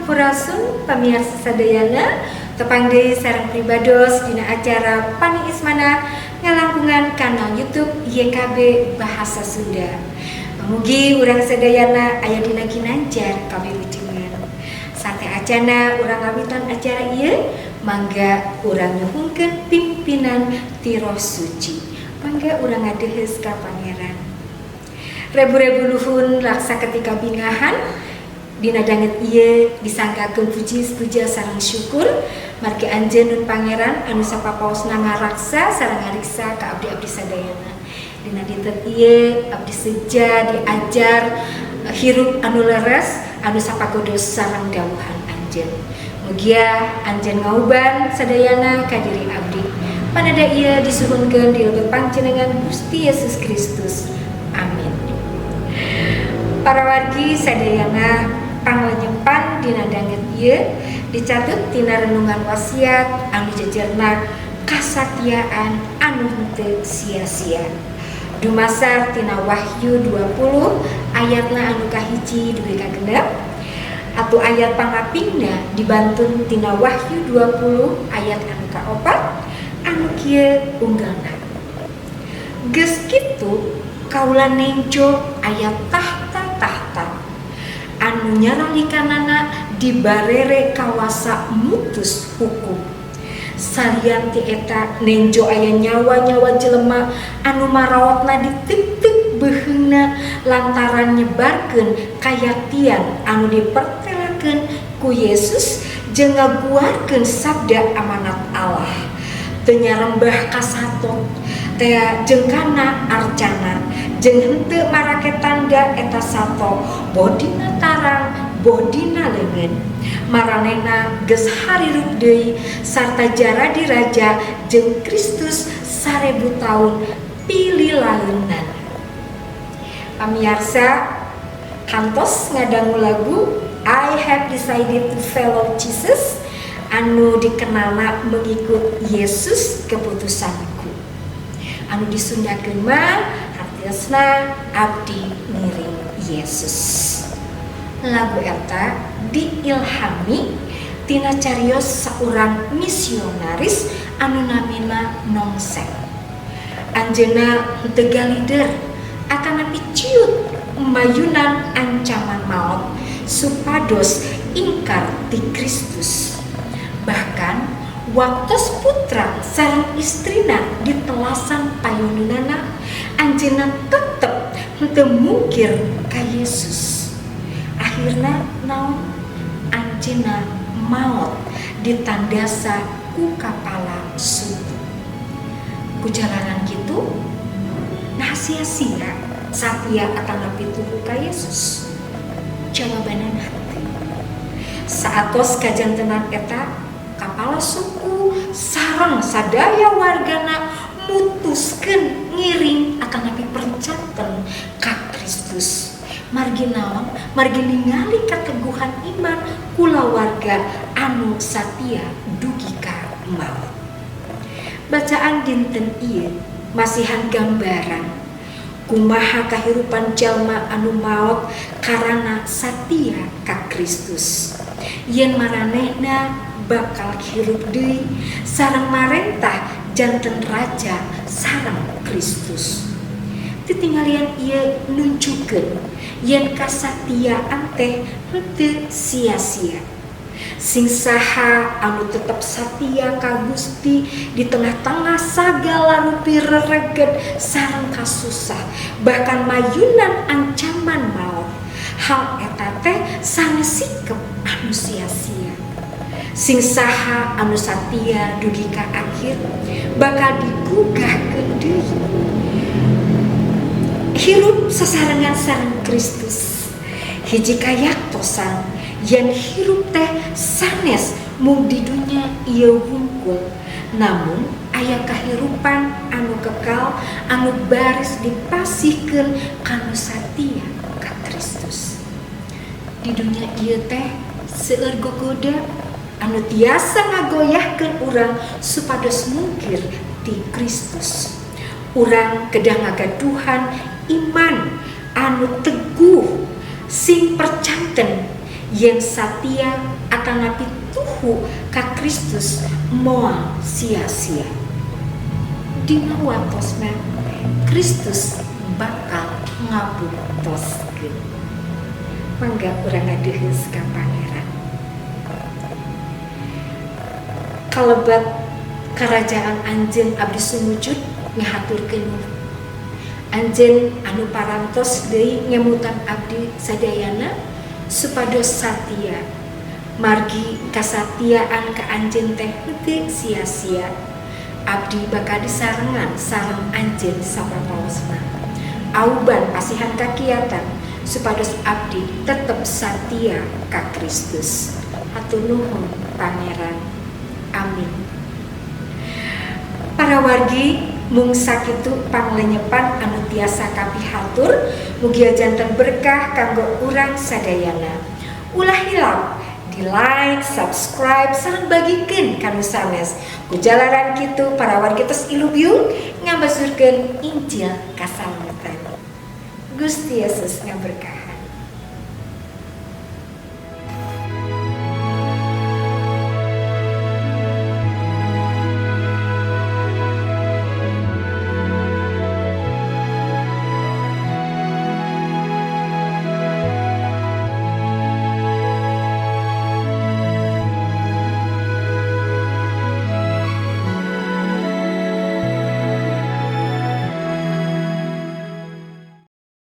Sampurasun pamiarsa sadayana, tepang deui sareng pribados dina acara Paniis Manah ngalangkungan kanal YouTube YKB Bahasa Sunda. Mugi urang sadayana aya dina ginanjar kawilujengan. Sateuacana urang ngawitan acara ieu, mangga urang nyuhunkeun pimpinan ti Roh Suci. Mangga urang ngadeheus ka Pangeran. Rebu-rebu nuhun laksa ketika bingahan. Dina danget ieu disanggakeun puji puja sareng syukur margi Anjeun nun Pangeran anu sapapaosna ngaraksa sareng ngariksa ka abdi-abdi sadayana. Dina dinten ieu abdi seja diajar hirup anu leres, anu sapagodos sareng dawuhan Anjeun. Mugia Anjeun ngauban sadayana ka diri abdi. Panada ieu disuhunkeun di lebet pangjenengan Gusti Yesus Kristus. Amin. Para wargi sadayana, panglenyepan dina danget ieu dicatut tina renungan wasiat anu jejerna kasatiaan anu henteu sia-sia. Dumasar tina Wahyu 20 ayatna anu kahiji dugi ka 6 atau ayat pangapingna dibantun tina Wahyu 20 ayat anu kaopat anu kieu unggalna: "Geus kitu kaula nenjo aya tahta-tahta, anu nyaralikanana dibarere kawasa mutus hukum. Salian ti eta nenjo aya nyawa-nyawa jelema anu maraotna diteuteup beuheungna lantaran nyebarkeun kayaktian anu dipertelakeun ku Yesus jeung ngaguarkeun sabda amanat Allah. Teu nyarembah ka sato teh jeung kana arcana, jeung henteu marake tanda eta sato, boh dina tarang boh dina leungeun. Maranehna geus harirup deui sarta jaradi raja jeung Kristus 1000 taun pililaeunana." Pamiarsa, kantos ngadangu lagu I Have Decided to Follow Jesus anu dikenalna Mengikut Yesus Keputusanku, anu disundakeun mah hartiosna abdi ngiring Yesus. Lagu eta diilhami tina carios saurang misionaris anu namina Nongsek. Anjeunna henteu galider atanapi ciut mayunan ancaman maut supados ingkar ti Kristus. Bahkan waktos putra sareng istrina ditelasan payununana, anjeunna tetep henteu mungkir ka Yesus. Akhirna naon? Anjeunna maot ditandasa ku kapala suku. Ku jalaran kitu, nah sia-sia satia atanapi tuhu ka Yesus? Jawabanna henteu. Saatos kajantenan eta, kapala suku sareng sadaya wargana mutuskeun ngiring atanapi percanten ka Kristus. Margi naon? Margi ningali kateguhan iman kulawarga anu satia dugi ka maut. Bacaan dinten ieu masihan gambaran kumaha kahirupan jalma anu maot karana satia ka Kristus, yen maranehna bakal hirup deui sareng marentah janten raja sareng Kristus. Titinggalian ieu nunjukkeun yen kasatiaan teh henteu sia-sia. Sing saha anu tetep satia ka Gusti di tengah-tengah sagala rupi rereget sareng kasusah, bahkan mayunan ancaman maut, hal eta teh sanes sikep anu sia-sia. Sing saha anu satia dugi ka akhir bakal digugahkeun deui hirup sasarengan sareng Kristus. Hiji kayaktosan yen hirup teh sanes mung di dunya ieu wungkul, namun aya kahirupan anu kekal anu baris dipasihkeun kanu satia ka Kristus. Di dunya ieu teh seueur gogoda anu tiasa ngagoyahkeun urang supados mungkir ti Kristus. Urang kedah ngagaduhan iman anu teguh sing percanten. Yen satia atanapi tuhu ka Kristus moal sia-sia. Dina waktosna Kristus bakal ngabuktoskeun. Mangga urang ngadeheus ka Pangeran. Kalebat karajaan Anjeun, abdi sumujud ngahaturkeun nuhun. Anjeun anu parantos deui ngemutan abdi sadayana supados satia. Margi kasatiaan ka Anjeun teh henteu sia-sia. Abdi bakal disarengan sareng Anjeun sapatawasna. Auban pasihan kakiatan supados abdi tetep satia ka Kristus. Hatur nuhun, Pangeran. Amin. Para wargi, mung sakitu panglenyepan anu tiasa kapihatur, mugia janten berkah kanggo urang sadayana. Ulah hilap di like, subscribe, sareng bagikeun ka nu sanes. Ku jalaran kitu para wargi tos ilubiung ngabasurkeun Injil kasalamatan. Gusti Yesus ngaberkahi.